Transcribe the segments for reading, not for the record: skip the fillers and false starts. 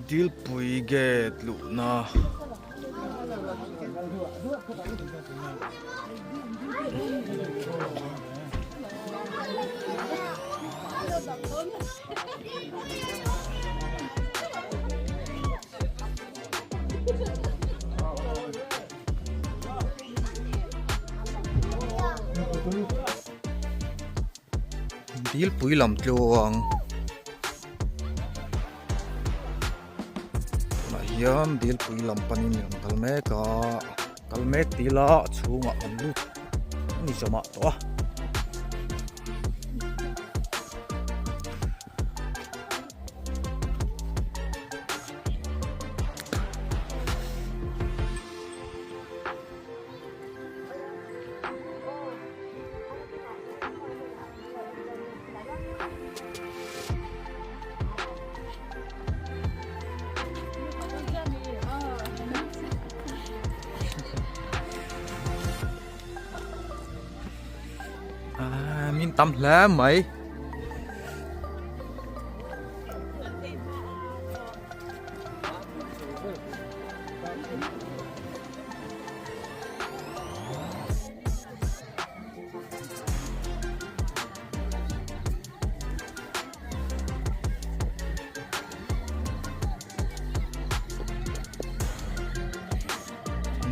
Dilpui gate luhna Dilpui lam tluang. Tunah hian dilpui lam panin an kal mek a kal mek tih ila a chhungah an lut a ni zawmah tawh a. Min tam hle mai.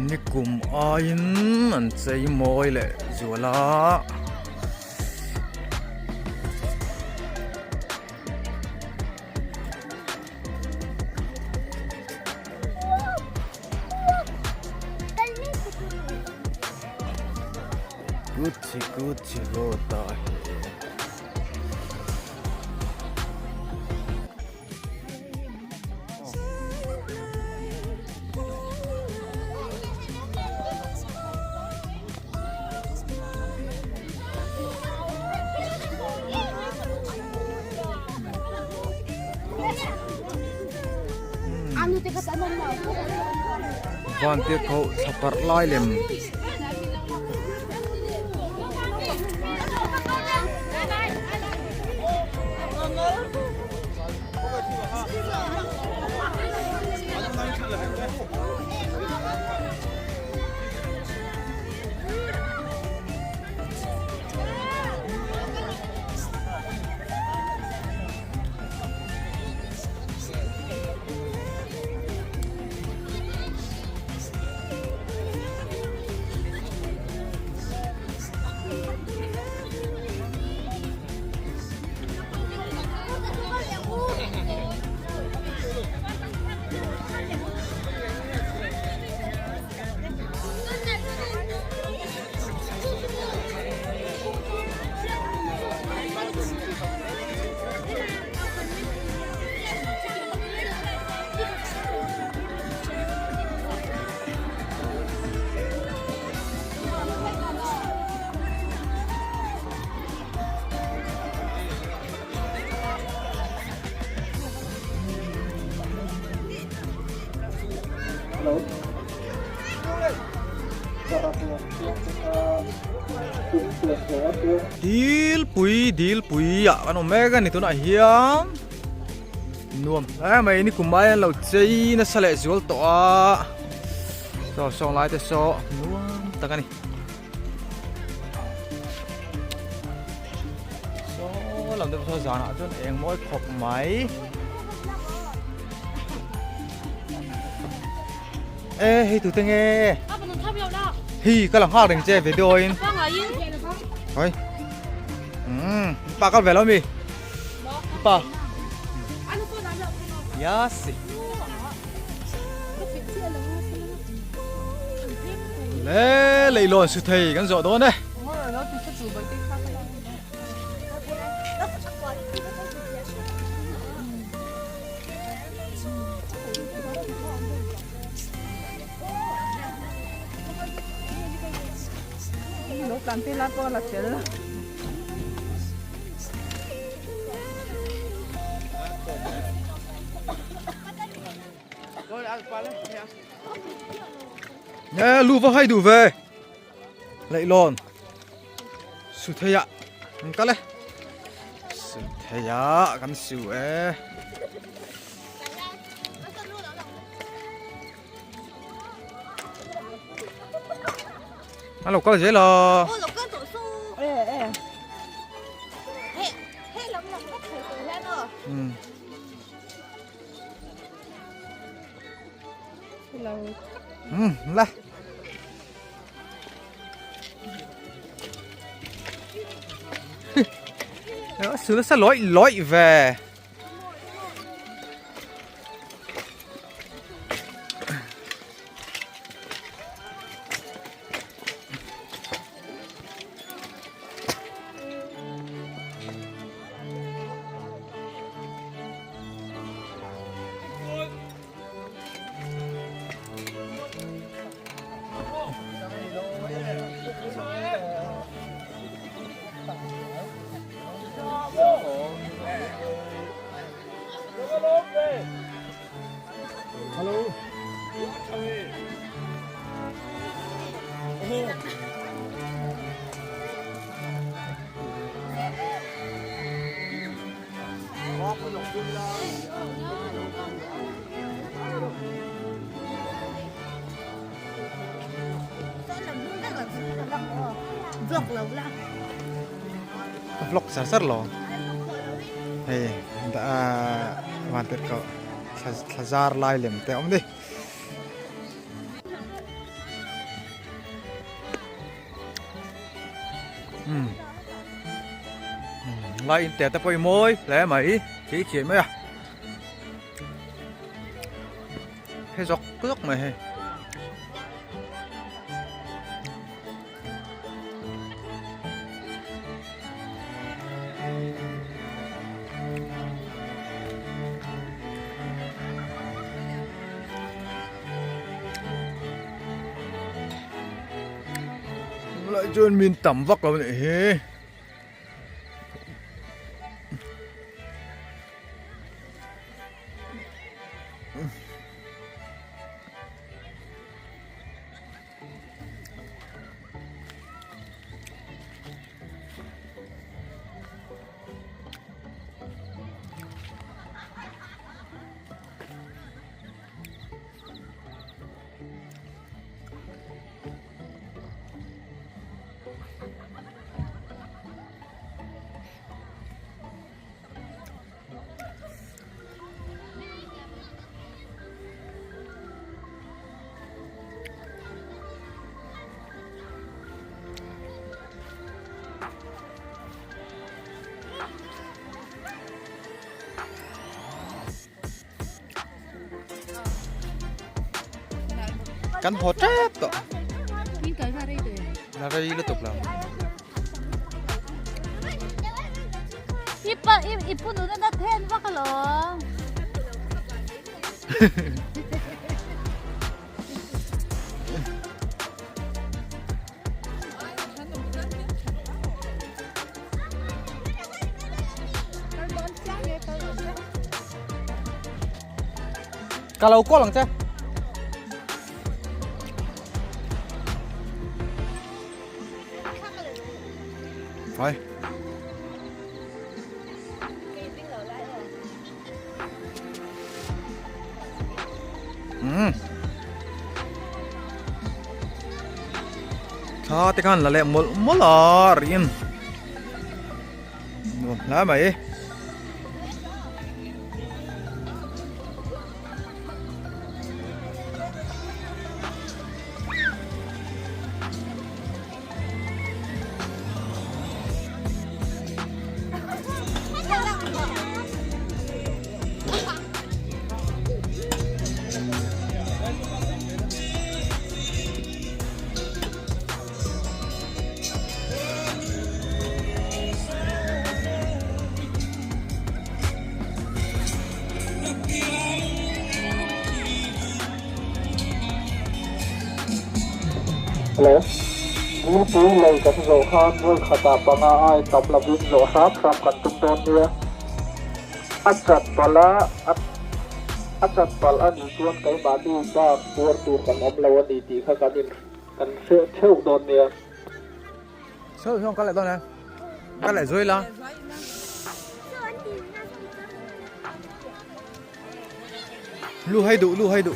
Nikum aiin an chei mawi leh zual a. Kuch kuch hota hai. Vantirhkoh thla parh lai lem. Dilpui dilpui ah kan awm mek a ni tunah hian nuam hle mai ni kum ai an lo chei nasa leh zual tawh a saw sawng lai te saw nuam tak a ni saw lam te pawh saw zanah chuan eng mawi khawp mai. Ê hei tute nge hi ka la nghak reng che video in hoi um pa kal ve lo mi pa yes le leilawn su thei kan zawh dawn e Nè lu va hay đủ về Lạy lòn Su thei ạ Kal e. Su thei a kan su e. A lo kal zel a. La. Su nasa lawih lawih ve. Vlog sar sar lo hei van tir ko thla zar lai lem te awm ni. Lai in te te pawh hi mawi hle mai thil thian mai a he zawk zawk mai hei. Lai chuan min tam vak lo nih hi. Kan haw tep tawh. La rei lutuk lo. Ipa ipu nuna na then vak alawm. Ka lo call ang che. Hai. Thla te khan la leh mawlh mawlh a rin nuam hle mai. Hello. Nilpui lei kan zawh khan vawi khatah panga ai tam lovin zawh hram hram kan tum dawn nia. A chat palh a, a chat palh a nih chuan keimahni bak tuar tur kan awm lo a ni tih kha kan in kan hreh theuh dawn nia. Sawi hian ka leh dawn e. Ka leh zuai la. Lu hai duh, lu hai duh.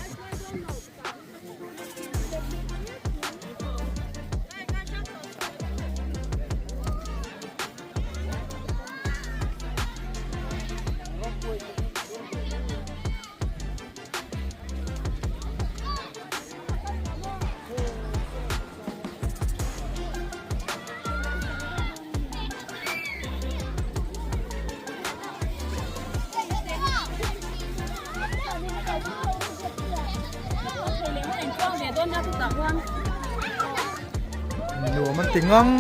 Nuam an ti ngang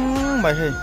mai hei.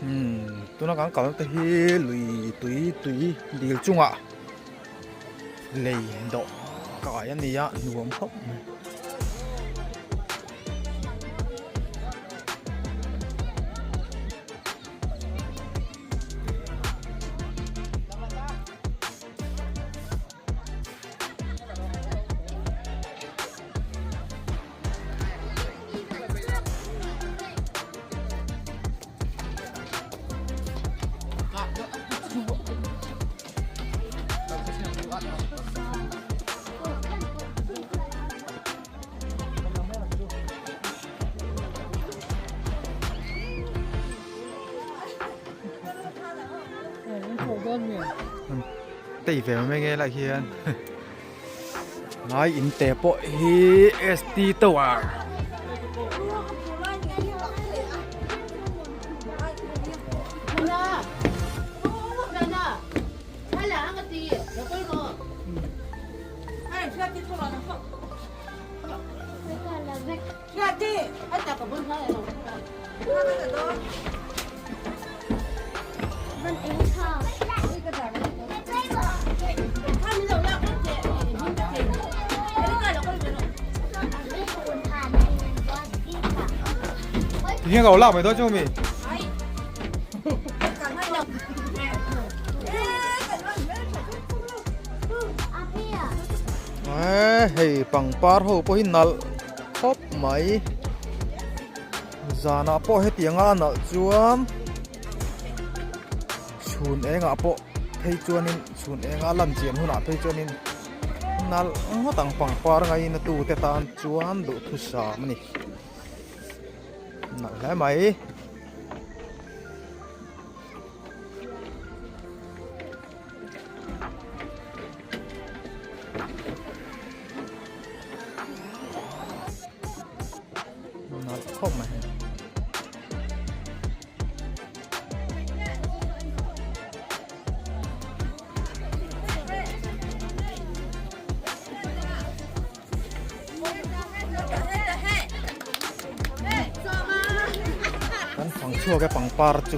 Umm tuna kan kalna te hi lui tui tui dil chungah lei dawh kai a ni a nuam khawp mai. Tei ve mai nge lai hian lai in te pawh hi ST Tower. Hian ka lo lak mai dawn chu mi. Hei pangpar ho pawh hi nalh khawp mai zanah pawh hetianga a nalh chuan chhun engah pawh phei chuanin chhun enga lan chian hunah phei chuanin nalh ngawt ang pangpar ngaina tute tan chuan duhthusam a ni nalh hle mai. Nalh khawp mai hei. Kan fang chhuak e pangpar chu.